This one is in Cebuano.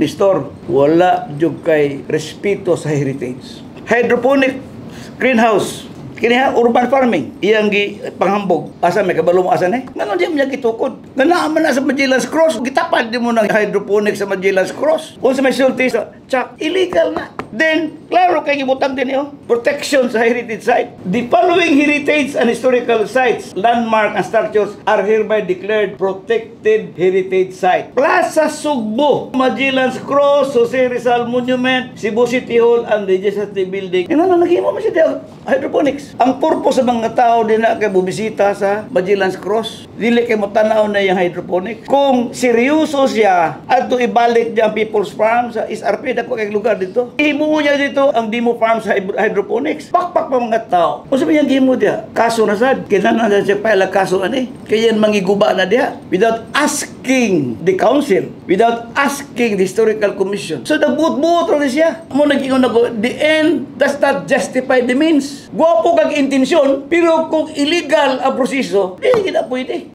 Nestor, wala jud kay respeto sa heritage. Hydroponic greenhouse kini ha, urban farming iyang gi panghambog. Asa may kabalo mo asa ni? Ngano di mo niya gitukod nga naa man na sa Magellan's Cross? Gitapad di mo ng hydroponic sa Magellan's Cross. Unsa may sulti sa check, illegal na. Then klaro kay gibutang din oh, protection sa heritage site. The following heritage and historical sites, landmark and structures are hereby declared protected heritage site: Plaza Sugbo, Magellan's Cross, Jose Rizal Monument, Cebu City Hall, and the Legislative Building. Ano na naghimo mo siya hydroponics? Ang purpose sa mga tao din na kay bubisita sa Magellan's Cross, dili kay mo tanaw na yung hydroponics. Kung seryoso siya, adto ibalik niya ang People's Farm sa SRP, dako kay lugar dito. Himo niya dito ang demo farm sa hydroponics. Pakpak pa mga tao. Unsa man yang gihimo diya? Kaso na sad. Kinahanglan na siya file kaso ani. Kaya yan mangiguba na diya without asking the council, without asking the historical commission. So nagbuot-buot ra siya. Mo nag-ingon ako, the end does not justify the means. Gwapo kag intensyon, pero kung illegal ang proseso, di na pwede.